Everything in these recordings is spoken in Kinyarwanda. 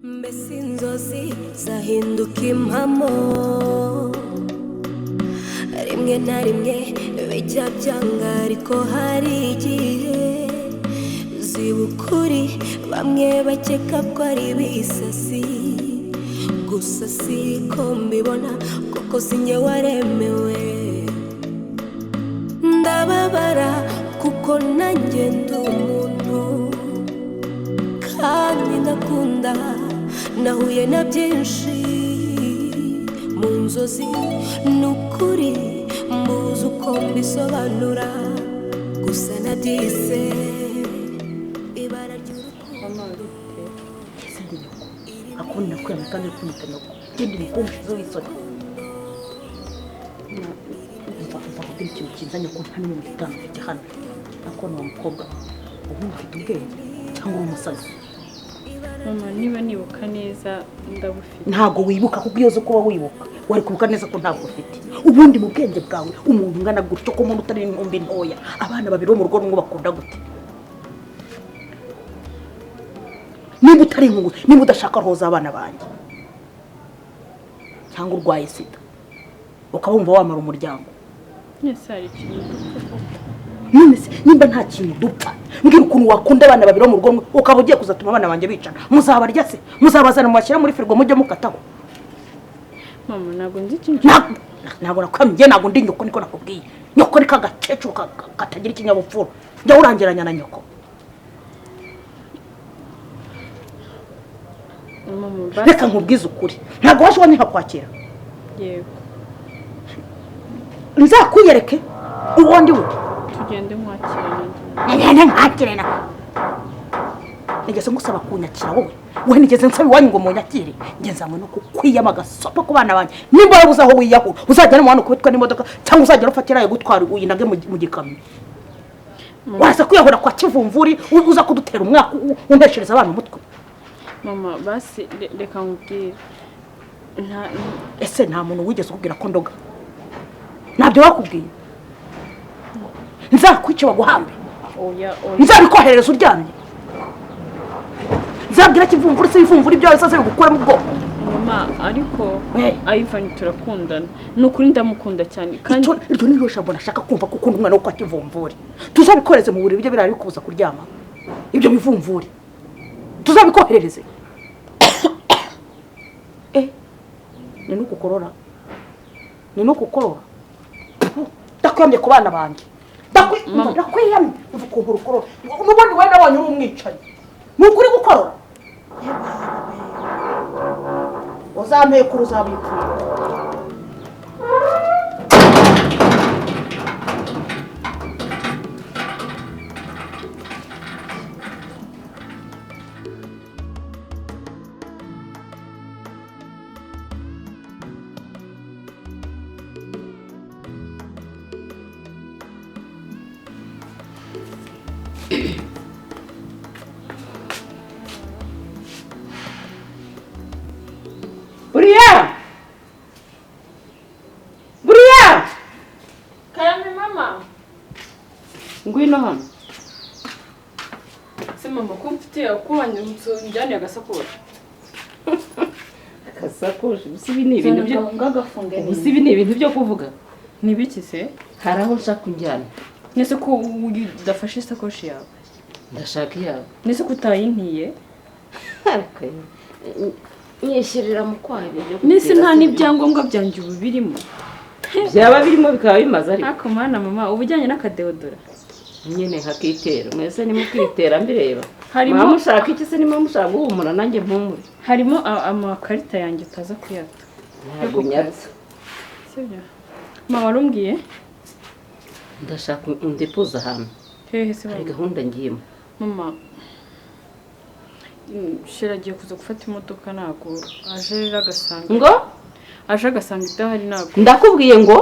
Mbese inzozi zahinduka impamo? Rimwe na rimwe bijya byanga, ariko hari igihe ziba ukuri. Bamwe bakeka ko ari ibisasi, gusa siko mbibona, kuko sinjye waremewe. Ndababara kuko nanjye ndi umuntu kandi ndakunda. Nahuye na byinshi mu nzozi, ni ukuri mbuze uko mbisobanura, gusa nabyise ibara ry'urukundo. Ese ndi nyoko akubona nakwiyamye kandi uri kunyita nyoko? Genda nyoko umushize w'isoni. Umva, umva, kubwira ikintu cyiza nyoko, nta n'ibihumbi 5 mfite hano. Akubona wa mukobwa, ubundi ufite ubwenge cyangwa uri umusazi? Mama, niba nibuka neza, ndabufite. Ntabwo wibuka, kuko iyo uzi kuba wibuka wari kubuka neza ko ntabwo ufite. Ubundi mu bwenge bwawe, umuntu ungana gutyo, ko umuntu utari intumbi ntoya, abana babiri bo mu rugo rumwe bakunda gute? Niba utari inkungu, niba udashaka roho z'abana banjye, cyangwa urwaye sida ukaba wumva wamara umuryango. Ese hari ikintu dupfa koko? None se nimba nta kintu dupfa, mbwira ukuntu wakunda abana babiri bo mu rugo rumwe, ukaba ugiye kuzatuma abana banjye bicana. Muzabarya se? Muzabazana mubashyira muri firigo mujye mukataho? Mama, ntabwo nzi ikintu. Ntabwo nakwamye, ntabwo ndi nyoko. Niko nakubwiye, nyoko ni kagakecuru katagira ikinyabupfura. Njya urangiranya na nyoko. Mama. Reka nkubwize ukuri, ntabwo waje ubona nkakwakira. Yego. Nzakwiyereke uwo ndi we. Tugende nkwakira nanjye. Ngende nkakire na nigeze ngusaba kunyakira wowe? Wowe nigeze nsaba iwanyu ngo munyakire? Nge nzanywe no kukwiyama agasopo ku bana banjye. Nimba warabuze aho wiyahura, uzajya no muhanda ukubitwa n'imodoka, cyangwa uzajya ufatira ayo gutwara uyinage mu gikamyo. Waza kwiyahura kwa kivumvuri, uza kudutera umwaka, unteshereza abana umutwe. Mama, basi reka nkubwire, nta Ese nta muntu wigeze ukubwira ko ndoga? Ntabyo bakubwiye? Nzakwice baguhambe? Oya, oya. Nzabikoherereza uryamye? Nzabwira kivumvuri se ivumvuri ibyawe sasa bigukuremo ubwoko? Mama, ariko Eh. Ivan turakundana, ni ukuri ndamukunda cyane kandi. Iryo ni ryo jambo nashaka kumva, ko ukunda umwana wo kwa kivumvuri. Tuzabikoreze mu buriri byo birara bikubuza kuryama, ibyo bivumvuri tuzabikoherereze. Eh, ni nukukorora, ni nukukorora. Ndakwiyamye ku bana banjye. Mama. Ndakwiyamye. Umva ukuntu urukorora n'ubundi wowe nabonye uri umwicanyi, ni ukuri gukorora. Uzampekura, uzabipfura. Buriya, buriya! Karame mama. Ngwino hano. Se mama, ko mfite ko njyaniye agasakoshi? Agasakoshi? Gusa ibi ni ibintu byo Ngagafunge. Gusa ibi ni ibintu byo kuvuga? Ni biki se? Hari aho nshaka kunjyana. Nese ko udafashe isakoshi yawe? Ndashaka iyawe. Nese ko utayintiye? Ariko nyishyirira mu kwaha ibyo byo Nese gutira nta si byo. n'ibyangombwa byanjye ubu birimo? Byaba birimo bikaba bimaze, ariko Ariko mana mama, ubujyanye n'akadeodora nyine nkakitera. Mwese nimukitera mbireba. Harimo- Muba mushaka iki se? Niba mushaka guhumura, nanjye mpumure. Harimo amakarita yanjye, utaza kuyata. Ntabwo nyatsa. Sibyo mama, warumbwiye? Ndashaka undepoza ahantu. Hehe se? Hari Mama? gahunda ngiyemo. Mama, shera agiye kuza gufata imodoka, ntabwo aje rero agasanga Ngo? Aje agasanga idahari, ntabwo Ndakubwiye ngo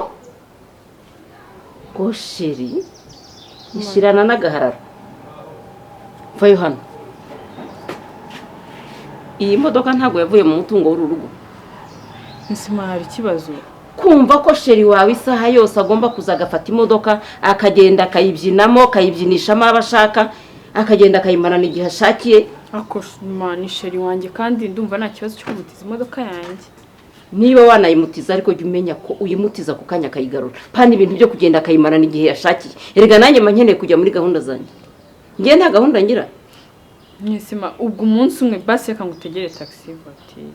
chéri ishyirana n'agahararo. Vayo hano. Iyi modoka ntabwo yavuye mu mutungo w'uru rugo. Ese ma, hari ikibazo? Kumva ko chéri wawe isaha yose agomba kuza agafata imodoka, akagenda akayibyinamo, akayibyinishamo abo ashaka, akagenda akayimarana igihe ashakiye. Ako ni sheri wanjye kandi ndumva nta kibazo cyo kumutiza imodoka yanjye. Niba wanayimutiza ariko jya umenya ko uyimutiza ku kanya akayigarura. Pana ibintu byo kugenda akayimarana igihe yashakiye. Erega nanjye mba nkeneye kujya muri gahunda zanjye. Ngiye nta gahunda ngira. Mwese ubwo umunsi umwe basi reka ngutegere taxi voiture.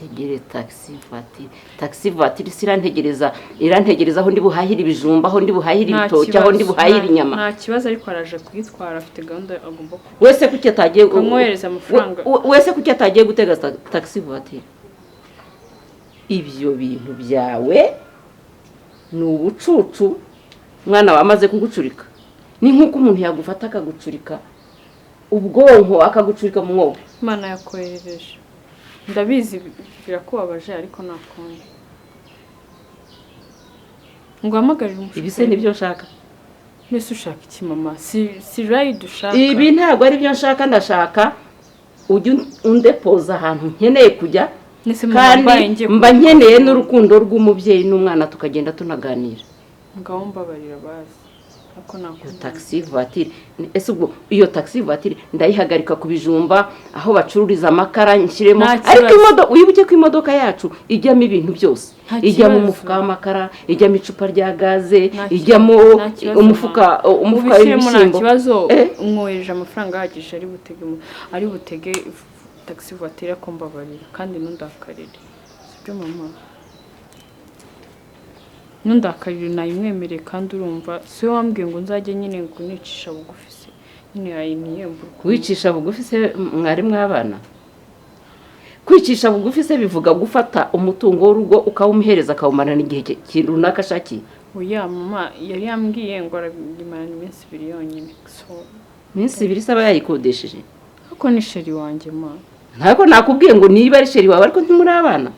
Ntegere taxi voiture. Taxi voiture sirantegereza, irantegereza aho ndi buhahira ibijumba, aho ndi buhahira ibitoki, aho ndi buhahira inyama. Nta kibazo ariko araje kuyitwara afite gahunda agomba ku. Wese kuki atagiye kumwohereza amafaranga? Wese kuki atagiye gutega taxi voiture? Ibyo bintu byawe ni ubucucu mwana wamaze kugucurika. Ni nkuko umuntu yagufata akagucurika ubwonko akagucurika mu mwobo. Imana yakoherereje. Ndabizi birakubabaje ariko nakunda. Nguhamagarire umushoferi. Ibi se nibyo nshaka. Mbese ushaka iki mama? Si ride ushaka. Ibi ntabwo ari byo nshaka, ndashaka ujye undepoza ahantu nkeneye kujya. Kandi mba nkeneye n'urukundo rw'umubyeyi n'umwana tukagenda tunaganira. Ngaho mbabarira bazi. Ako nakunda. Taxi voiture. Ese ubwo iyo taxi voiture ndayihagarika ku bijumba aho bacururiza amakara nshyiremo. Ariko imodoka wibuke ko imodoka yacu ijyamo ibintu byose. Ijyamo umufuka w'amakara, ijyamo icupa rya gaze, ijyamo umufuka w'ibishyimbo. Nta kibazo umwohereje amafaranga ahagije ari butege taxi voiture ko mbabarira kandi ntundakarire. Sibyo mama? Ntundakarire nayimwemereye kandi urumva si we wambwiye ngo nzajye nyine ngo nicisha bugufi se nyine yayimyembura. Kwicisha bugufi se mwari mwabana? Kwicisha bugufi se bivuga gufata umutungo w'urugo ukawumuhereza akawumarana igihe runaka ashakiye. Oya mama yari yambwiye ngo arabimarana iminsi ibiri yonyine. So iminsi ibiri se aba yayikodesheje. Ariko ni sheri wanjye ma. Ntabwo nakubwiye ngo niba ari sheri wawe ariko ntimuri abana.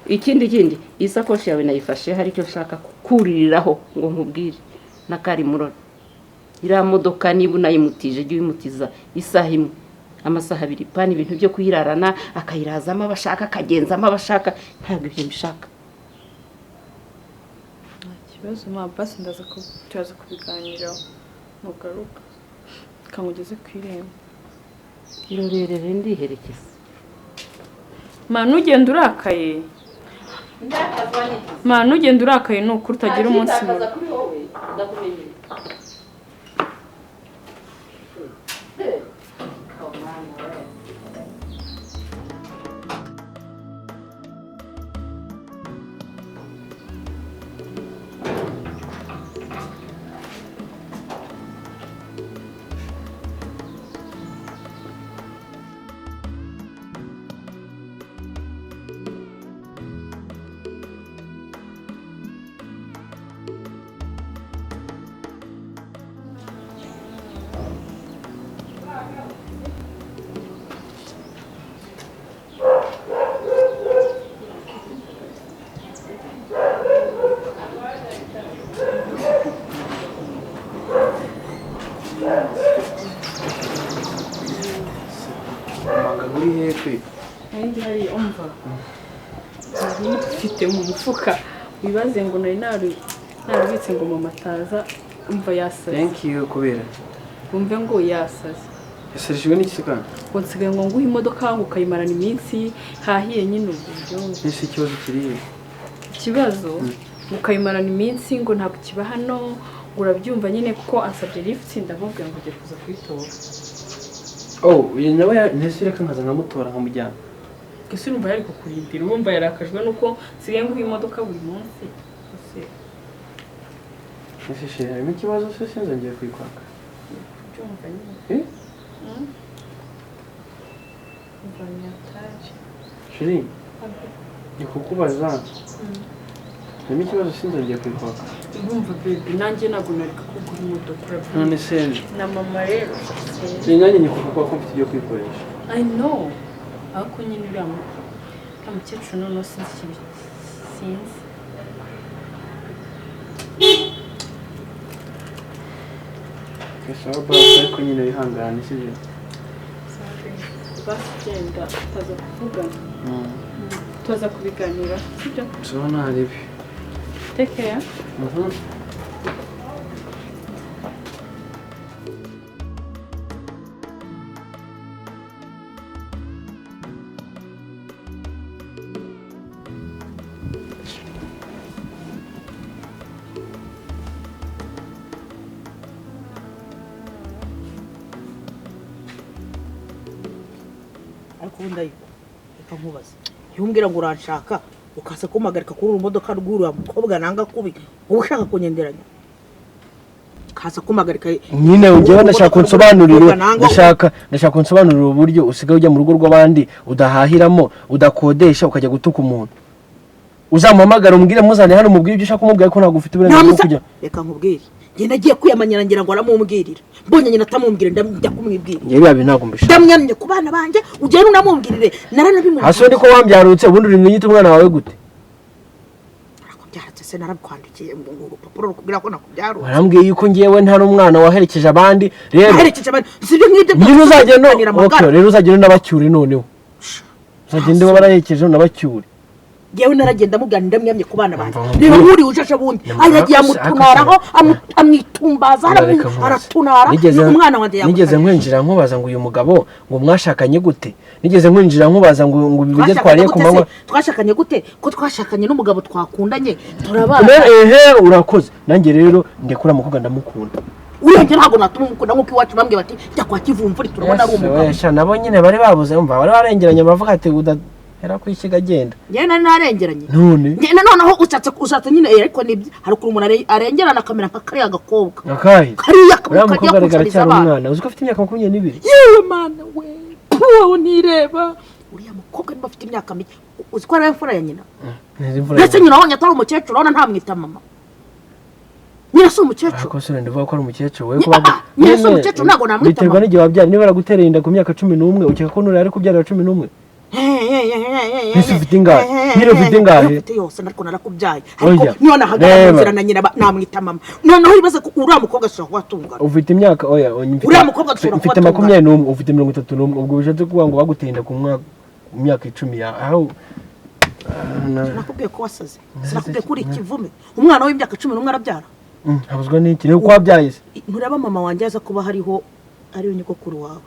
Ikindi isakoshi yawe nayifashe hari icyo nshaka kukuririraho ngo nkubwire nakari murora. Iriya modoka niba unayimutije jya uyimutiza isaha imwe amasaha abiri, pana ibintu byo kuyirarana akayirazamo abashaka akagenzamo abashaka, ntabwo ibyo mbishaka. Nta kibazo ma, basi ndaza turaza kubiganiraho nugaruka kangugeze ku irembo. Irorerere ndiherekeza. Ma nugenda urakaye. Ma nugenda urakaye ni ukuri utagira umunsi mubi. Mfite mu mufuka wibaze ngo nari narubitse ngo mama ataza umva yasaze. Thank you kubera umve ngo yasaze. Yasarijwe n'iki kandi? Ngo nsigaye ngo nguhe imodoka ngo ukayimarana iminsi hahiye nyine ubwo byumve. Ese ikibazo kiri? Ikibazo ukayimarana iminsi ngo ntabwo kiba hano ngo urabyumva nyine kuko ansabye lift ndamubwira ngo ugiye kuza kuyitora. Oh, uyu nawe ntese reka nkaza nkamutora nkamujyana. Ese urumva yari kukurindira urumva yarakajwe nuko nsigaye nguha imodoka buri munsi. Ese sheri harimo ikibazo se sinzongeye kuyikwaka? Kubyumva nyine. Sheri ni kukubaza harimo ikibazo sinzongeye kuyikwaka? Urumva baby nanjye ntabwo nareka kugura imodoka urabyumva. None se na mama rero nanjye ni kukukwaka ko mfite ibyo kwikoresha. I know. Ariko nyine uriya mukecuru noneho sinzi ikintu sinzi. Sawa basi ariko nyine wihangane sibyo? Basi genda tutaza kuvugana. Tuza kubiganira sibyo? Sawa ntarebe. Take care. Ariko ubundi ariko reka nkubaze, iyo umbwira ngo uranshaka ukaza kumpagarika kuri uru modoka rw'uriya mukobwa nanga kubi, uba ushaka kunyenderanya ukaza kumpagarika Nyine njyewe ndashaka unsobanurire. Umukobwa nanga. Ndashaka unsobanurire uburyo usigaye ujya mu rugo rw'abandi udahahiramo, udakodesha, ukajya gutuka umuntu. Uzamuhamagara umbwire, muzane hano, umubwire ibyo ushaka kumubwira, ko ntabwo ufite uburenganzira bwo kujya. Reka nkubwire, njye nagiye kwiyamanyira ngira ngo aramumbwirira, mbonye nyina atamubwira njya kumwibwira. Njyewe biba bintu ntabwo mbishaka. Ndamwamye ku bana banjye, ugende unamubwirire, naranabimubwiye. Hasi undi ko wambyarutse, ubundi uri mwiyita umwana wawe gute? Narakubyaratse se? Narabikwandikiye ngo urupapuro rukubwira ko nakubyarutse? Warambwiye yuko ngewe ntari umwana waherekeje abandi rero. Naherekeje abandi, si ibyo ngibyo. Nyine uzagenda Kuganira amagara. Okay, rero uzagenda unabacyure, noneho uzagende baraherekeje unabacyure. Yewe, naragenda mubwira, ndamwamye ku bana banjye. Umva, Reba nk'uriya ushashe bundi aragiye amutunaraho, amwitumbaza, Reka nkubaze. aratunara umwana wanjye. Nigeze Yagutanye. nkwinjira nkubaza ngo uyu mugabo ngo mwashakanye gute? Nigeze nkwinjira nkubaza ngo ibi biryo Twashakanye twariye ku gute manywa? se? Twashakanye gute ko twashakanye n'umugabo twakundanye turabana? Ehe, urakoze. Nanjye rero ndekura mukobwa, ndamukunda. Uriya njye ntabwo natuma umukunda, nk'uko iwacu bambwiye bati jya kwa Kivumvuri, turabona ari Yesu, umugabo. we, sha, nabo nyine bari babuze, umva, bari barengeranye, bavuga ati udahera ku ishyiga agenda. Njyewe nari narengeranye. None Njye noneho ushatse nyine, ariko nibyo, hari ukuntu umuntu arengerana akamera nka kariya gakobwa. Akahe? Kariya Uriya kajya mukobwa arega kunsariza aracyari abana. umwana, uzi ko afite imyaka 22? Yewe mana we, wowe ntireba uriya mukobwa niba afite imyaka mike, uzi ko ari imfura ya nyina? Ntizi imfura. Ndetse nyina wabonye atari umukecuru, urabona ntamwita mama. Nyina si umukecuru. Ariko se ndavuga ko ari umukecuru we? Ah, ah, nyine si umukecuru, ntabwo namwita Biterwa mama. n'igihe wabyara. Niba baragutereye inda ku myaka 11, ukeka ko nuriya ari kubyara 11? Ese ufite ingahe? Nyine ufite ingahe? Ufite yose, ariko narakubyaye. Ariko Oya. niyo nahagarara mu Reba. nzira na nyina namwita mama. Noneho ibibazo ko uriya mukobwa ashobora kuba atungana. Ufite imyaka, oya, oya, Uriya mukobwa dushobora mfite kuba tungana. 21, ufite 31. Ubwo bishatse kuvuga ngo baguteye inda ku mwaka, ku myaka 10 ya aho. Sinakubwiye ko wasaze? Sinakubwiye ko uri ikivume? Umwana w'imyaka 11 arabyara? Habuzwa n'iki? Ni uko wabyaye se? Ntureba mama wanjye aza kuba hariho, ariwe nyogokuru wawe,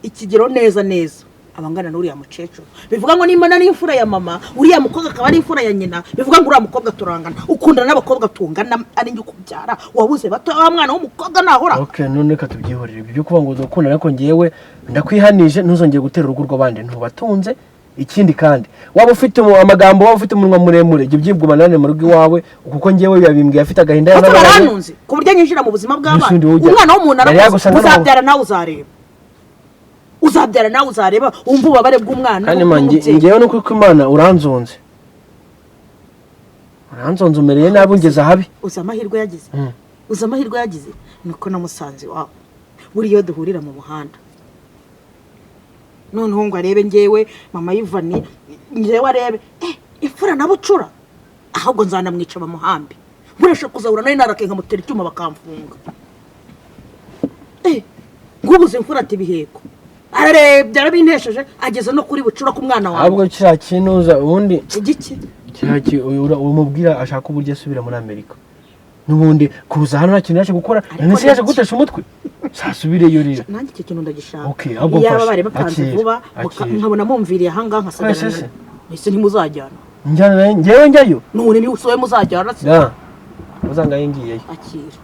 ikigero neza neza abangana n'uriya mukecuru. Bivuga ngo nimba nari imfura ya mama, uriya mukobwa akaba ari imfura ya nyina, bivuga ngo uriya mukobwa turangana. Ukundana n'abakobwa tungana ari njye ukubyara, wabuze bato wa mwana w'umukobwa nahora. Okay, none reka tubyihorere ibyo byo kuvuga ngo udakunda, ariko ngewe ndakwihanije, ntuzongere gutera urugo rw'abandi ntubatunze. Ikindi kandi, waba ufite amagambo, waba ufite umunwa muremure, jya ubyibwumanane mu rugo iwawe, kuko ngewe yabimbwiye afite agahinda Ndetse yarababaye. baranunze ku buryo nyinjira mu buzima bw'abana. Mbese undi ujya- Umwana w'umuntu Yari arakuze. yagusanga Uzabyara nawe uzareba, uzabyara nawe uzareba, wumva ububabare bw'umwana Kandi man, n'umubyeyi. ngewe nuko uko Imana uranzonze, uranzonze, umereye nabi, ungeze ahabi. Uzi amahirwe yagize? Uzi amahirwe yagize? Nuko namusanze iwabo. Buriya iyo duhurira mu muhanda noneho ngo arebe ngewe mama Yivani, ngewe arebe imfura na bucura, ahubwo nzanamwica bamuhambe. Burashobora kuzahura nawe narake nkamutera icyuma bakamfunga. Ngubuze imfura ati ibiheko, ararebye arabintesheje, ageze no kuri bucura ku mwana wawe. Ahubwo kiriya kinuza ubundi Igiki? Kiriya umubwira ashaka uburyo asubira muri Amerika. N'ubundi kuza hano nta kintu yaje gukora. Ariko None se yaje niki? gutesha umutwe? Sasubireyo rero. Nanjye icyo kintu ndagishaka. Okay, ahubwo Iyaba mfasha. bari bapanze Akira, vuba akira. nkabona mumviriye ahangaha nkasagarana. Twese se? Ese ntimuzajyana? Njyana nawe, njyewe njyayo? None niba usohoye muzajyana se? Ya uzangaye ngiyeyo. Akira.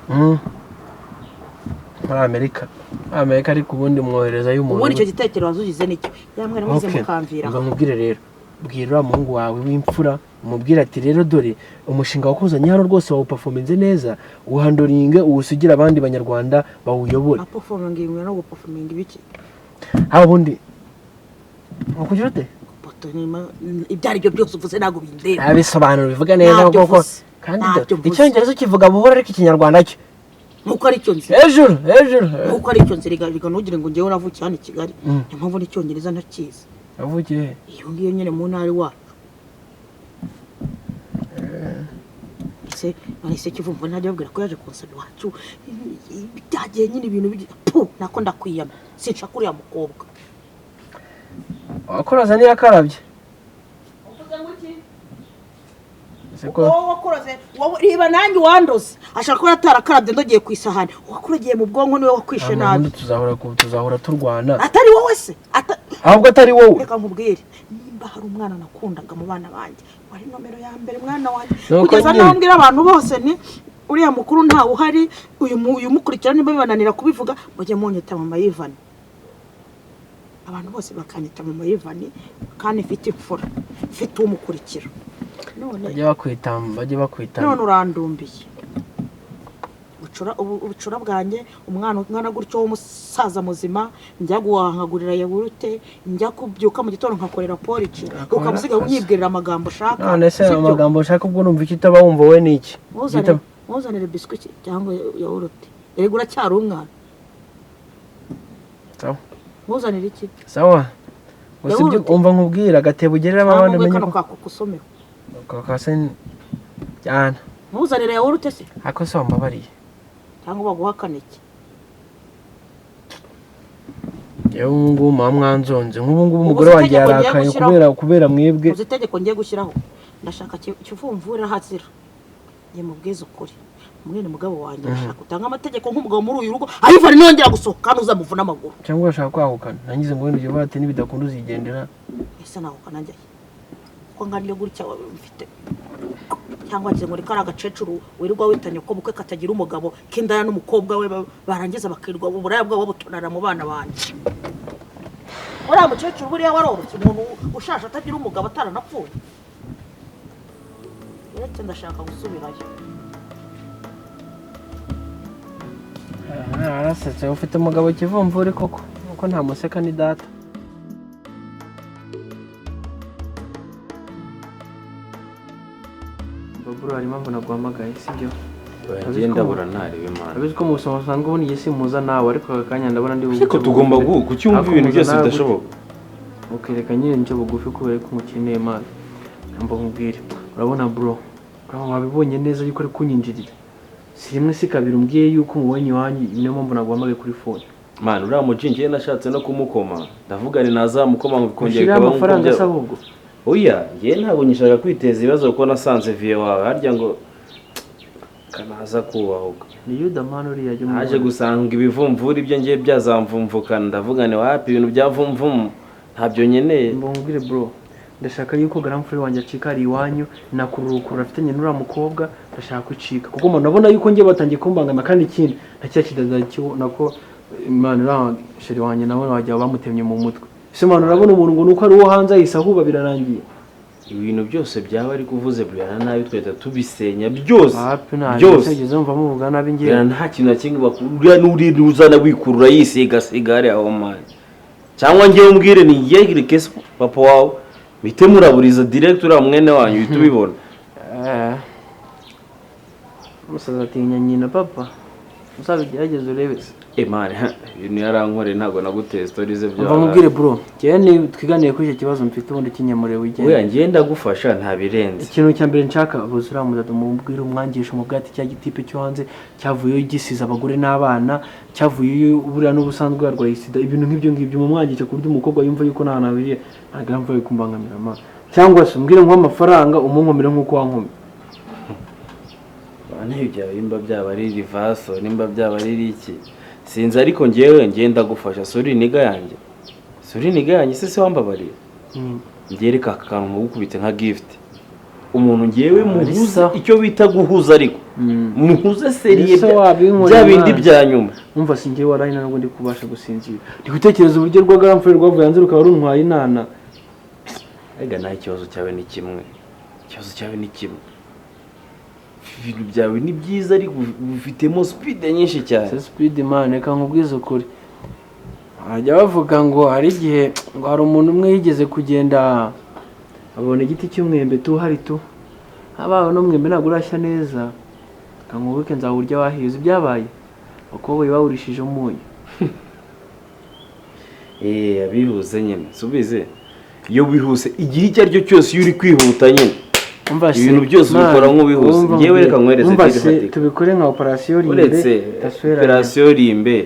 Muri Amerika, muri Amerika, ariko ubundi mwoherezayo umuntu. Ubundi icyo gitekerezo wazugize nicyo yamwera muze Okay. mukamvira. Umva nkubwire rero, bwira uriya muhungu wawe w'imfura, umubwire ati rero dore umushinga wakuzanye hano rwose wawuperforminze neza, uhandoringe uwusigire abandi banyarwanda bawuyobore. Aperforminga ibintu no guperforminga ibiki? Haba ubundi ukugira ute? Poto ibyo ari byo byose uvuze ntabwo bindeba. Abisobanuro bivuga neza. Ntabyo Koko mvuze. kandi Ntabyo mvuze. icyongereza ukivuga buhoro, ariko ikinyarwanda cyo Nkuko ari cyo nzi. Hejuru hejuru. Nkuko ari cyo nzi, rega ntugire ngo ngewe navukiye hano i Kigali, niyo mpamvu n'icyongereza ntakizi. Wavukiye he? Iyo ngiyo nyine mu ntara iwacu. Se none se Kivumvu ntajya babwira ko yaje kunsaba iwacu? Byagiye nyine ibintu pu nako ndakwiyama, sinshaka uriya mukobwa. Wakoroza ntiyakarabye. Ese Wowe wakoroze wowe, reba nanjye uwandoze ashaka kuba yatarakarabye ndogeye ku isahani. Uwakurogeye mu bwonko niwe wakwishe Nta nabi. wundi, tuzahora turwana. Atari wowe se Ahubwo atari wowe. Reka nkubwire, nimba hari umwana nakundaga mu bana banjye, wari nomero ya mbere, mwana wanjye. Nuko Kugeza nyine. naho mbwira abantu bose ni uriya mukuru ntawe uhari, uyu uyu umukurikira, nimba bibananira kubivuga mujye munyita mama Yivana. Abantu bose bakanyita mama Yivani, kandi mfite imfura, mfite umukurikira. None Bajye bakwita, bajye bakwita. None urandumbiye. Ubucura bwanjye, umwana ungana gutyo w'umusaza muzima, njya guhahagurira yawurute, njya kubyuka mu gitondo nkakorera poriki, ukamusiga unyibwirira amagambo ushaka. None se Sibyo? amagambo ushaka ubwo urumva icyo utaba wumva wowe ni iki? Muzanire biswi cyangwa yawurute. Erega uracyari umwana. Sawa. Muzanire iki? Sawa. Gusa ibyo Yawurute. umva nkubwira agatebo ugereramo abandi Cyangwa umenye kano ko kakukusomeho. kakase cyane. Muzanire yawurute se? Ako se wambabariye. Cyangwa baguhakana iki? Yewe, ubu ngubu muba mwanzonze, nk'ubu ngubu Ubu umugore se wanjye itegeko ngiye yarakaye gushyiraho? kubera mwebwe. Uzi itegeko ngiye gushyiraho? Ndashaka kivumvura hazira. Ngiye mubwize ukuri. Mwene mugabo wanjye, ndashaka utanga amategeko nk'umugabo muri uyu rugo. Ayivani nongera gusohoka hano uzamuvuna amaguru. Cyangwa urashaka kwahukana? Nangize ngo wenda ujye bati nibidakunda uzigendera. Ese nahukana njyayo? Ko ngannye gutya mfite, cyangwa ngize ngo ni kariya gacecuru wirirwa witanye ko bukwe katagira umugabo, k'indaya n'umukobwa we, barangiza bakirirwa uburaya bwabo butonara mu bana banjye. Uriya mukecuru buriya waroroshye, umuntu ushaje atagira umugabo ataranapfuye. Uretse ndashaka gusubirayo. Arasetse, ufite umugabo kivumvuri koko, kuko nta museka ni data. Baburo, hari impamvu naguhamagaye, sibyo? Njye ndabura ntareba Imana. Abizi ko mu buzima busanzwe ubundi njye simpuza nawe, ariko aka kanya ndabona ndi Ariko tugomba kuki wumva Ariko ibintu mpuza byose nawe gute? bidashoboka? Ukereka nyine nicyo bugufi kubera ko umukeneye Imana. Mba nkubwire, urabona bro, urabona wabibonye neza yuko ari kunyinjirira. Si rimwe si kabiri umbwiye yuko umubonye iwanyu, niyo mpamvu naguhamagaye kuri phone. Mani, uriya muji njyewe nashatse no kumukoma, ndavuga ni nazamukoma ngo bikongera Ushyiraho bikaba nk'uko amafaranga se byaba. ahubwo? Oya, njyewe ntabwo nyishaka kwiteza ibibazo kuko nasanze viye wawe harya ngo kanaza kubahuka. Ni Yuda man uriya jya Naje umubona. gusanga ibivumvuri ibyo ngiye byazamvumvukana, ndavuga ni wapi, ibintu bya vumvumu ntabyo nkeneye. Mba nkubwire bro, ndashaka yuko garamfure wanjye acika ari iwanyu, nakururukura afitanye n'uriya mukobwa, ndashaka gucika kuko mbona ndabona yuko njye batangiye kumbangama, kandi ikindi na cya kidaza cyo nako Imana uriya sheri wanjye nawe wajya bamutemye mu mutwe. Ese Imana, urabona umuntu ngo nuko ari uwo hanze ahise ahuba birarangiye. Ibintu byose byaba ari kuvuze Brian nabi twahita tubisenya byose. Hapi nta Byose. nigeze mva muvuga nabi ngiye. Brian nta kintu na kimwe uriya n'uri uzana wikurura yisiga hariya aho mani. Cyangwa njyewe umbwire ni njye kese papa wawe bite muraburiza direct uriya mwene wanyu uhita ubibona. Umusaza atinya nyina papa. Uzabigerageze urebe se. Mani, ibintu yarankoreye ntabwo naguteye stories ze Mva nkubwire bro, njyewe ni twiganiye kuri icyo kibazo mfite ubundi kinyemure wigende. Oya, njyewe ndagufasha nta birenze. Ikintu cya mbere nshaka buze uriya mudado mubwire umwangisha umubwire ati cya gitipe cyo hanze cyavuyeyo gisize abagore n'abana, cyavuyeyo buriya n'ubusanzwe yarwaye sida, ibintu nk'ibyo ngibyo mumwangisha ku buryo umukobwa yumva yuko nta hantu ahuriye ntabwo yumva yo kumbangamira ama. Cyangwa se umbwire nguhe amafaranga umunkomere nk'uko wankomye. Bana ibyo nimba byaba ari rivaso, nimba byaba ari iki sinzi, ariko njyewe njyewe ndagufasha. Suri niga yanjye, suri niga yanjye se se wambabariye? Njyewe reka aka kantu nkugukubite nka gift. Umuntu njyewe muhuze Arisa. icyo bita guhuza, ariko muhuze seriye Ese wabinkoreye bya bindi Imana? bya nyuma. Umva, si njyewe waraye ntabwo ndi kubasha gusinzira, ndi gutekereza uburyo rwa garamfure rwavuye hanze rukaba runtwaye inana. Erega nawe ikibazo cyawe ni kimwe, ikibazo cyawe ni kimwe, ibintu byawe ni byiza ariko ufitemo speed nyinshi cyane. Se speed man, reka nkubwize ukuri, bajya bavuga ngo hari igihe ngo hari umuntu umwe yigeze kugenda abona igiti cy'umwembe tu hari tu habawe n'umwembe ntabwo urashya neza, reka nkubuke nzawurya wahiye. Uzi ibyabaye? Abakobwa bawurishije umunyu. Abihuse nyine subize, iyo wihuse igihe icyo ari cyo cyose, iyo uri kwihuta nyine Umva se, ibintu byose man, ubikora nk'ubihuse. umva Njyewe reka nkwereze umva deal se, ifatika. tubikore nka operasiyo rimbe Uretse taswera. operasiyo rimbe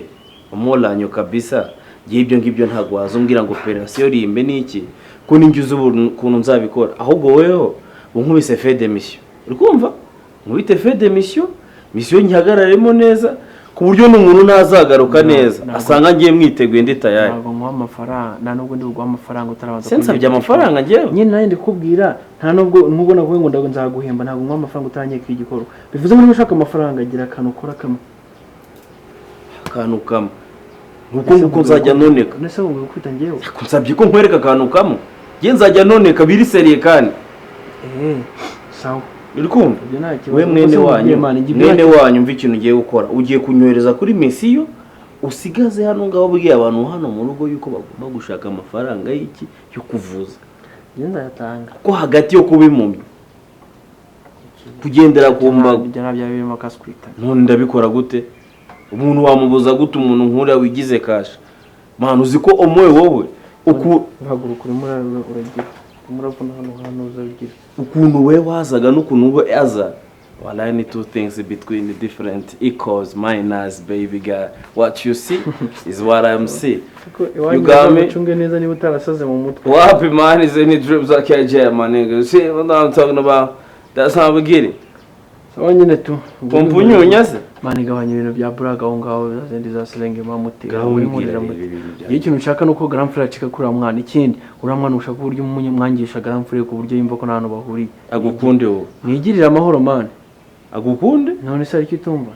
umuranyo kabisa. Ngewe ibyo ngibyo ntabwo waza umbwira ngo operasiyo rimbe ni iki, ko ninjye uzi ukuntu nzabikora. Ahubwo weho unkubise fe de mission, uri kumva? Nkubite fe de mission, mission nyihagararemo neza ku buryo n'umuntu ntazagaruka neza asanga ngiye mwiteguye ndi tayari. Ntabwo nkuha amafaranga, nta nubwo ndi buguha amafaranga utarabanza Se nsabye kunyereka. amafaranga njyewe? Nyine nanjye ndikubwira, nta nubwo nubwo navuye ngo nzaguhemba, ntabwo nkuha amafaranga utaranyereka igikorwa. Bivuze ngo niba ushaka amafaranga, gira akantu ukora kamwe. Akantu kamwe. Nuko nguko nzajya noneka. Nese ngo kwita ngewe. Nsabye ko nkwereka akantu kamwe. Nge nzajya noneka biri seriye kandi. Sawa. Uri kumva? Ibyo nta kibazo. We mwene wanyu, mwene wanyu mva ikintu ugiye gukora. Ugiye kunyohereza kuri misiyo, usigaze hano ngaho ubwiye abantu hano mu rugo yuko bagomba gushaka amafaranga y'iki yo kuvuza. Nge nzayatanga. Kuko hagati yo kuba impumyi kugendera ku mbago Ibyo nabyo birimo kaswita. None ndabikora gute? Umuntu wamubuza gute umuntu nkuriya wigize kasha? Mwana uzi ko omoye wowe uku uhaguruka urimo uragira umuravuna hano hano uzabigira ukuntu we wazaga n'ukuntu we aza. Wallahi ni two things between the different equals minus baby girl. What you see is what I'm see. You got me? Ucunge neza niba utarasaze mu mutwe. Wapi man is any drips I can't jam my nigga. You see what I'm talking about? That's how we get it. Sawa nyine tu. Pompa unyunya se? Mani gabanya ibintu bya buraga aho ngaho zindi za selenge mamutera. Iyo ikintu ushaka nuko grand frère acika kuri mwana ikindi uriya mwana ushaka uburyo umwangisha grand frère ku buryo yumva ko nta hantu bahuriye. Agukunde wowe. Mwigirire amahoro man. Agukunde? None se ariko itumva.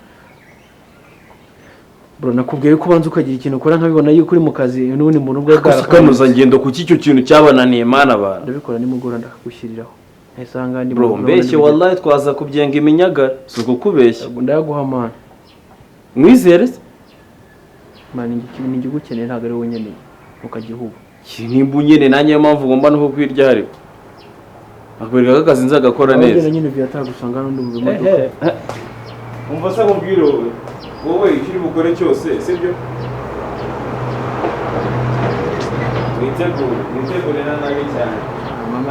Bro nakubwiye ko ubanza ukagira ikintu ukora nkabibona yuko uri mu kazi n'ubundi muntu ubwo bwarakonoza ngendo kuki icyo kintu cyabananiye mana abantu. Ndabikora nimugora ndakagushyiriraho. Esanga ndi bro mbeshye wallahi twaza kubyenga iminyagara si ukukubeshya. Ndaguha man. Mwizere se? Man ngi gukeneye ntago ari wowe nkeneye ukagihuba. Nimba unyene nanjye mpamvu ngomba no kukwirya ariko. Akwereka ko akazi nzagakora neza. Nyine byatagusanga n'undi mu modoka. Umva se nkubwire wowe. Wowe icyo uri bukore cyose sibyo? Mwitegure, mwitegure na nabi cyane.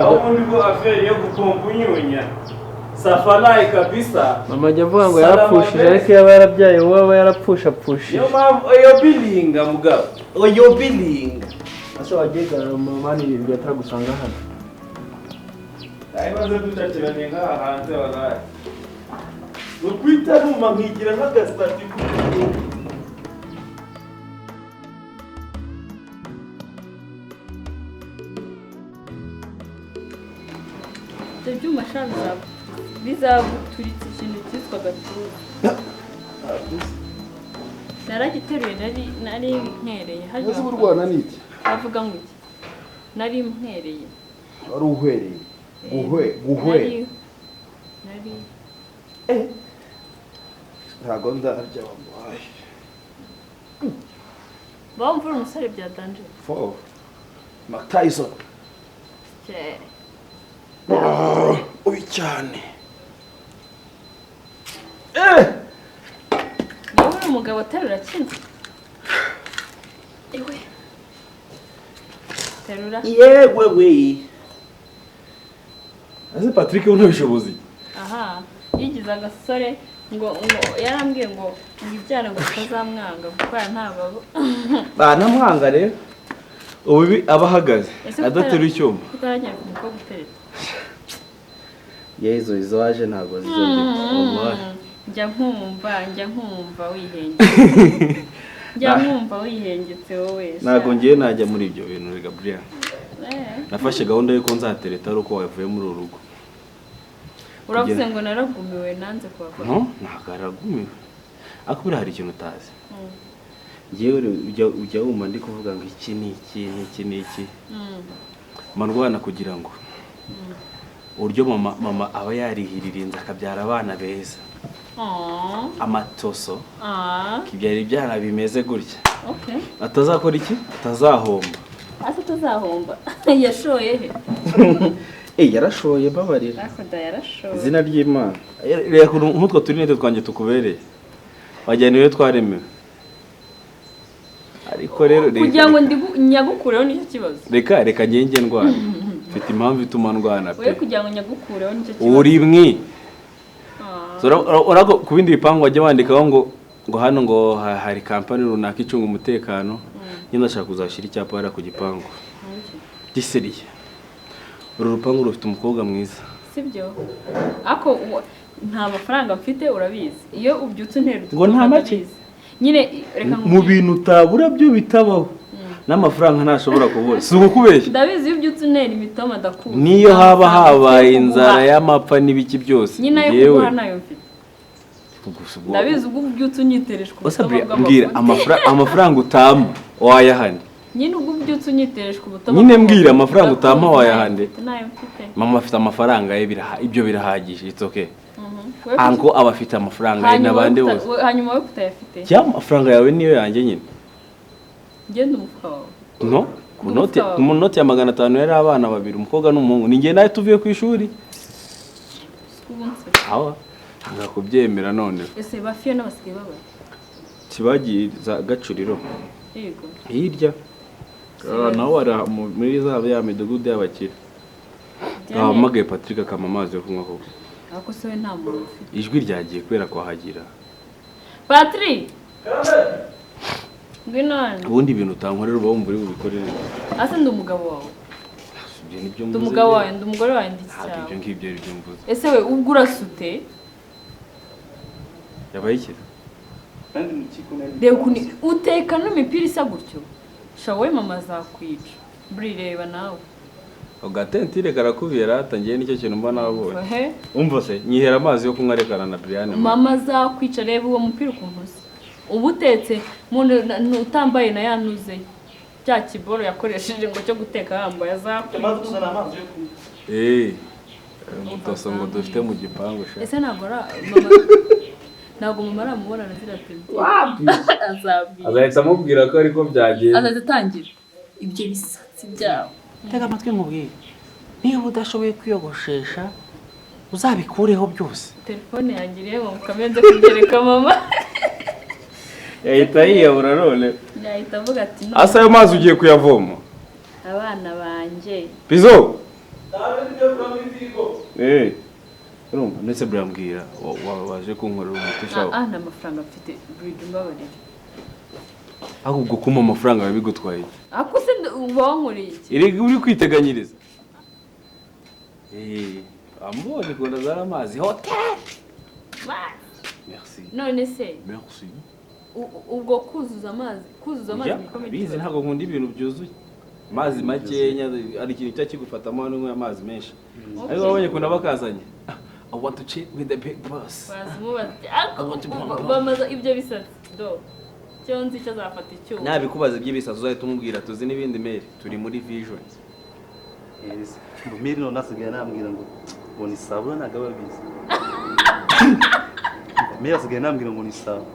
Aho ubundi bwo affaire yo gupompa unyunya. Safalai kabisa. Mama ajya avuga ngo yarapfushije ariko yaba yarabyaye wowe aba yarapfushapfushije. Yo mpamvu oyo bilinga mugabo. Oyo bilinga. Ase wagiye mama ni byatagusanga hano. Ayibaze ducakiranye nk'aha hanze wallahi. Ukwita numa nkigira nk'agasitati. Ibyo byuma sha bizaguturitsa ikintu cyitwa gatuza. Naragiteruye nari nkwereye. Ese urwana n'iki? Avuga ngo iki? Nari nkwereye. Wari uhwereye. Guhwe. Nari. Ntago ndarya wamuhaye. Bamvura umusore bya danger. Fo. Mike Tyson. Che. Ubi cyane. Wowe uri umugabo aterura kino. Ewe. Terura. Yewe we. Ese Patrick we ntabishobozi. Aha, yigize agasore ngo yarambwiye ngo ibyana ngo tutazamwanga kuko ntababo. Banamwanga rero. Ubu abahagaze adatera icyuma. Kutarajya kumukobwa utereta. Yezo izo waje ntago zizongera. Njya nkumva wihengetse. Njya nkumva wihengetse wowe. Ntago ngiye najya muri ibyo bintu Gabriel. Nafashe gahunda yuko nzatereta ari uko wavuye muri uru rugo. Uravuze ngo naragumiwe nanze kuhava. No, ntago aragumiwe. Ariko buriya hari ikintu utazi. Ngewe ujya wumva ndi kuvuga ngo iki ni iki n'iki n'iki. Marwana kugira ngo uburyo mama aba yarihiririnze akabyara abana beza. Amatoso. Kibyara ibyana bimeze gutya. Okay. Atazakora iki? Atazahomba. Asa tuzahomba. Yashoye he? Yarashoye babarira. Akoda yarashoye. Izina ry'Imana. Reka nk'utwo turinete twanjye tukubereye. Wajyana iyo twaremewe. Ariko rero kugira ngo nyagukureho nicyo kibazo. Reka ngenge ndwana. Mfite impamvu ituma ndwana pe. Wewe kugira ngo nyagukureho nicyo kibazo. Uri mwi. Urako ku bindi bipangu bajya bandikaho ngo hano ngo hari company runaka icunga umutekano. Nyine ndashaka kuzashyira icyapa hariya ku gipangu. Giseriye. Uru rupangu rufite umukobwa mwiza. Sibyo? Ako nta mafaranga mfite urabizi. Iyo ubyutse untera ngo nta make. Nyine reka mu bintu utabura byo bitabaho. N'amafaranga ntashobora kubura. Si ukubeshya. Ndabizi iyo ubyutse untera imitoma ndakuzi. Niyo haba habaye inzara y'amapfa n'ibiki byose. Nyine ayo kuguha nayo mfite. Gusa ubwo- Ndabizi, ubwo ubyutse unyitereshwa Wasa ubutama Bri- mbwira bw'amafuti. amafaranga utampa wayahane. Nyine ubwo ubyutse unyitereshwa ubutama Nyine bw'amafuti. mbwira amafaranga utampa Ndakuzi, wayahande. Nayo mfite. Mama afite amafaranga ye, ibyo birahagije, it's okay. Wowe Uncle aba afite amafaranga ye hanyuma n'abandi wowe bose. Hanyuma wowe kutayafite. Cyangwa amafaranga yawe niyo yanjye nyine. Ngenda umufuka wawe. No, ku note, Umufuka wawe. mu note ya 500 yari abana babiri, umukobwa n'umuhungu. Ni njye nawe tuvuye ku ishuri. Siko ubu nseka. Awa nanga kubyemera none. Ese ba Fiona basigaye babaye? Kibagiye za Gacuriro. Yego. Hirya. Ah, naho wari muri za ya midugudu y'abakire. Diane, Ahamagaye Patrick akama amazi yo kunywa koko. Ariko se we nta muntu ufite. Ijwi ryagiye kubera kwahagira. Patrick! Ngwino hano. Ubundi ibintu utankorera uba wumva uri bubikorere. Ase ndi umugabo wawe. Ibyo nibyo Ndi mvuze. umugabo wawe, ndi umugore wawe, ndi iki Ntabwo cyawe. ibyo ngibyo ari byo mvuze. Ese we ubwo urasute? Yabaye iki? Reba ukuntu uteka n'imipira isa gutyo. Sha wowe mama azakwica. Buri reba nawe. Agatentire karakubiye rata, ngiye nicyo kintu mba nabonye. Ehe. Umva se, nyihera amazi yo kunywa, rekana na Brian. Mama azakwica, reba uwo mupira ukuntu usa. Uba utetse utambaye na yanuze. Cya kiboro yakoresheje ngo cyo guteka yambaye azakwica. Eh. Mutoso ngo dufite mu gipangu sha. Ese ntabwo mama ntabwo mama aramubona na ziriya tente. Azabwira. Azahita amubwira ko ariko byagenze. Azahita atangira. Ibyo bisatsi byabo. Tega amatwi nkubwire, niba udashoboye kwiyogoshesha uzabikureho byose. Telefone yanjye ireba mukamenya kubyereka mama. Yahita yiyahura none. Yahita avuga ati no. Asa ayo mazi ugiye kuyavoma. Abana banjye. Bizo. Eh. Urumva ndetse burambwira waje kunkorera umuti shawo. Ah, nta mafaranga mfite, Bridge, mbabarira. Ahubwo kumpa amafaranga biba bigutwaye iki? Ako se uba wankoreye iki? Erega uri kwiteganyiriza. Eh, ambonye ukuntu azana amazi hotel. Merci. None se Merci. ubwo kuzuza amazi, kuzuza amazi Ya, ibikombe bizi byose. ntabwo nkunda ibintu byuzuye. Amazi makenya ari ikintu cya kigufatamo hano nk'uyu amazi menshi. Ariko wabonye ukuntu aba akazanye. I want to chill with the big boss. Bazimubaza ati, "Ako, bamaze ibyo bisatsi do cyo nzi icyo azafata icyuma." Nabikubaza iby'ibisazi uzahita umubwira tuzi n'ibindi mail turi muri vision. Miri none asigaye anambwira ngo ni sabura, ntabwo aba abizi. Miri asigaye anambwira ngo ni sabura.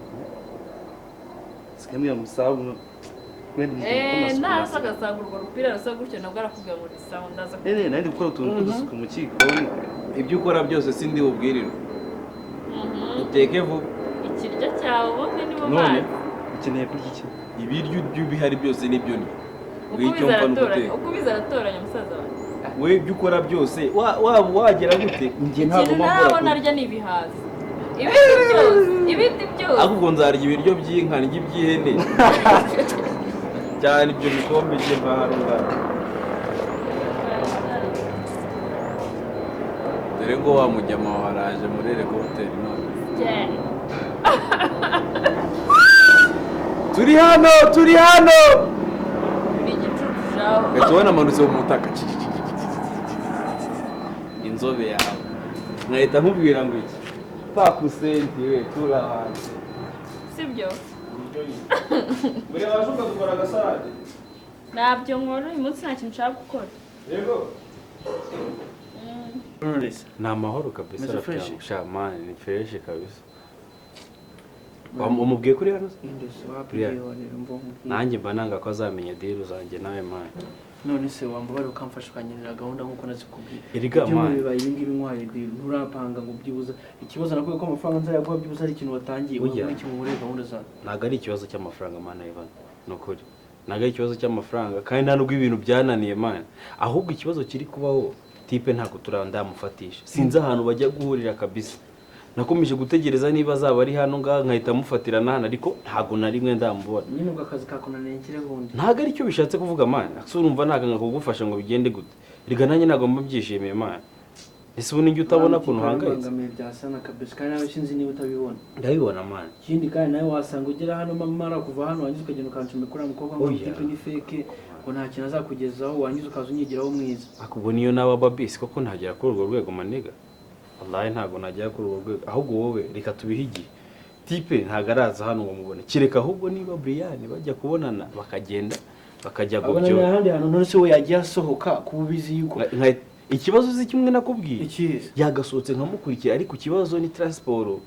Asigaye ambwira ngo ni sabura. Wenda umuntu ukora Eh, amasuku naza nasigaye. agasanga urwo rupira rusa gutyo nabwo arakubwira ngo ni sawa, ndaza. Eh, nari ndi gukora utuntu tw'udusuku mu gikoni. Ibyo ukora byose sindi bubwirirwe. Uteke vuba. Ikiryo cyawe ubundi nibo None bazi. Ukeneye kurya iki? Ibiryo by'ibihari byose nibyo ni. Uko Icyo ubizi mpfa ni aratoranya, uguteka. uko ubizi aratoranya musaza wanjye. We ibyo ukora byose wagera gute? Njye ntabwo Ikintu mba nkora ntabona kurya. arya ni ibihaza. Ibindi byose, ibindi byose. Ahubwo nzarya ibiryo by'inka, ndya iby'ihene. Cyane ibyo bikombe njye mva hano ngaho. Dore ngo wa mujyama waraje muri helicopter none. Cyane. Turi hano, turi hano. Uri igicucu shaho. Gahita ubona amanutse mu mutaka. Inzobe yawe. Nkahita nkubwira ngo iki? Pakusenti we turahanze. Sibyo? Buriya waje ukadukora agasarade. Ntabyo nkora uyu munsi, nta kintu nshaka gukora. Yego. Ni amahoro kabisa. Meze fresh. Rafiki sha man, ni fresh kabisa. Umubwiye kuri hano se? Indus wapi? Buriya. Rero mbo nkubwire. Nanjye mba nanga ko azamenya deal zanjye nawe man. None se wambabara ukamfasha ukangenera gahunda nk'uko nazikubwiye? Erega Ibyumweru man. bibaye ibi ngibi nkwaye deal, nturapanga ngo byibuza ikibazo nakubwiye ko amafaranga nzayaguha, byibuze ari ikintu watangiye. Oya. Wabona ikintu muri gahunda zawe. Ntabwo ari ikibazo cy'amafaranga man, Ivan. Ni ukuri. Ntabwo ari ikibazo cy'amafaranga kandi nta nubwo ibintu byananiye man. Ahubwo ikibazo kiri kubaho type ntabwo turandamufatisha. Sinzi ahantu bajya guhurira kabisa. Nakomeje gutegereza niba azaba ari hano ngaha nkahita mufatira na hano, ariko ntabwo na rimwe ndamubona. Nyine ubwo akazi kakunaniye nkire bundi. Ntabwo aricyo bishatse kuvuga man. Ese urumva ntabwo kugufasha ngo bigende gute? Erega nanjye ntabwo mba mbyishimiye man. Ese ubu ninjye utabona ukuntu uhangayitse? Bangamiye bya sana kabisa, kandi nawe sinzi niba utabibona. Ndabibona man. Ikindi kandi nawe wasanga ugera hano mara kuva hano wangiza ukagenda ukancomeka uriya mukobwa ngo Oya. type ni fake, ngo nta kintu azakugezaho, wangiza ukaza unyigiraho mwiza. Ariko ubwo niyo naba babisi koko ntagera kuri urwo rwego maniga. Wallahi ntabwo nagera kuri urwo rwego. Ahubwo wowe reka tubihe igihe. Type ntabwo araza hano ngo mubone, kereka ahubwo niba Brian bajya kubonana, bakagenda bakajya Abona gutyo. n'ahandi hantu. None se we yagiye asohoka kuba ubizi yuko Ikibazo uzi kimwe nakubwiye? Ikihe? Yagasohotse nkamukurikira, ariko ikibazo ni transport,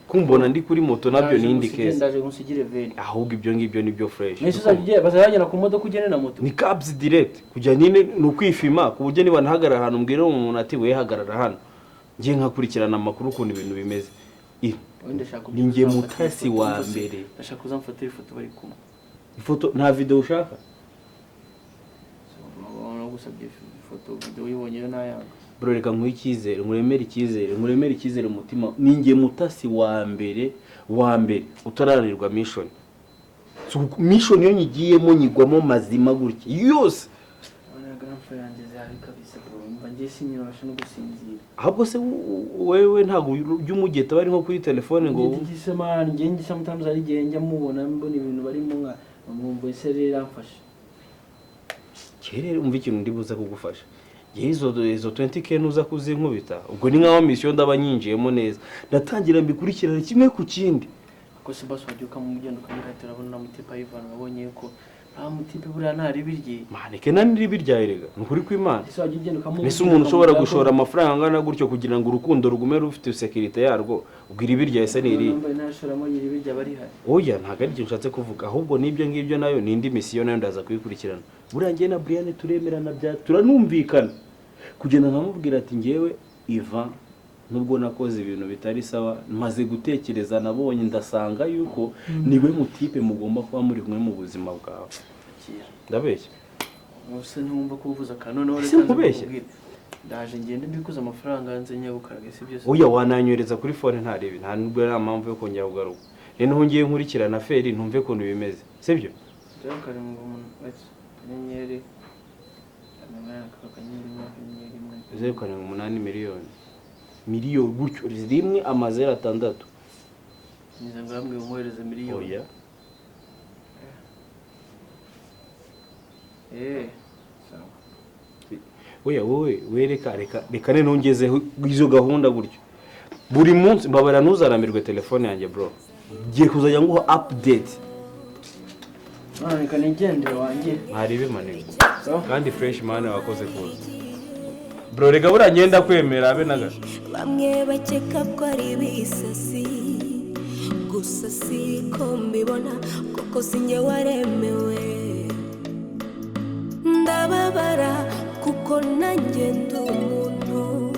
kumbona ndi kuri moto nabyo ni indi case. Ndaje ngusigire veni. Ahubwo ibyo ngibyo nibyo fresh. Nese uzajya ugenda, bazajya ku modoka ugende na moto? Ni cabs direct kujya nyine, ni ukwifima ku buryo niba nahagarara ahantu mbwira umuntu ati: "We hagarara hano," ngiye nkakurikirana amakuru ukuntu ibintu bimeze. Wenda ndashaka Ni njye uzamfatira mutasi ifoto, wa umva se, mbere. Ndashaka uzamfatira ifoto bari kumwe. Ifoto, nta video ushaka? Gusabye ifoto, video uyibonye yo nayanga. Bro, reka nkuhe icyizere, nkuremere icyizere, nkuremere icyizere mu mutima. Ni njye mutasi wa mbere, wa mbere utaranirwa mission. So, mission iyo nyigiyemo nyigwamo mazima gutya yose. Urabona grand yanjye zihari kabisa bro, mva ngiye sinyibasha no gusinzira. Ahubwo se wewe ntabwo ujya umugeta bari nko kuri telefone ngo? Ngise man, ngiye ngi sometimes ari igihe njya mubona, mbona ibintu barimo nka mwumva ese rero iramfasha. Kera umva ikintu ndi buze kugufasha. Ngewe izo 20K nuza kuzinkubita, ubwo ni nkaho mission ndaba nyinjiyemo neza, ndatangira mbikurikirane kimwe ku kindi. Ko se basi wajya ukamugenda ukamubwira, urabona mutipe Ivan, wabonye ko nta mutipe buriya nta ribi rye. Maneke nta n'iribi ryawe rega, ni ukuri kw'Imana. Ese wajya ugenda ukamubwira? Mbese umuntu ushobora ukamubwira ko- gushora amafaranga angana gutyo kugira ngo urukundo rugume rufite sécurité yarwo, ubwo iribi ryawe se ni irihe? Nambaye ntashoramo iribi ryaba rihari. Oya, ntabwo ari ibyo nshatse kuvuga, ahubwo n'ibyo ngibyo nayo ni indi mission, nayo ndaza kuyikurikirana. Buriya njye na Brian turemerana bya turanumvikana, kugenda nkamubwira ati: "Ngewe Ivan, nubwo nakoze ibintu bitari sawa, maze gutekereza, nabonye ndasanga yuko niwe mutipe mugomba kuba muri kumwe mu buzima bwawe." Akira. Ndabeshya? Ubuse ntiwumva ko uvuze akantu noneho? Ese Reka nze nkubeshye? nkubwire. Ndaje ngende mbikuze amafaranga nze nyagukaraga, si byose? Oya, wananyohereza kuri phone ntarebe, nta nubwo nta mpamvu yo kongera kugaruka. Noneho ngiye nkurikirana affaire, ntumve ukuntu bimeze, sibyo? 0, 7, wait, *8, *1*1. 078 miliyoni miliyoni gutyo, rimwe amazeru atandatu. Nize ngo yambwiye umwohereze miliyoni. Oya. Eh, sawa. Oya, wowe wereka, reka reka noneho ngezeho izo gahunda gutyo buri munsi. Mbabara ntuzaramirwe telefone yanjye bro, ngiye kuzajya nguha update. None reka nigendere wanjye. Ntaribe manini. Sawa. Kandi fresh man, wakoze kuza bro. Reka buriya ngenda kwemera abe na gato. Bamwe bakeka ko ari ibisasi, gusa siko mbibona kuko sinjye waremewe. Ndababara kuko nanjye ndi umuntu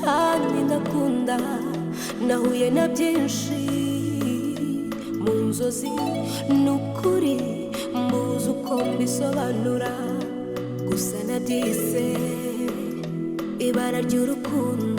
kandi ndakunda. Nahuye na byinshi mu nzozi, ni ukuri mbuze uko mbisobanura, gusa nabyise ibara ry'urukundo.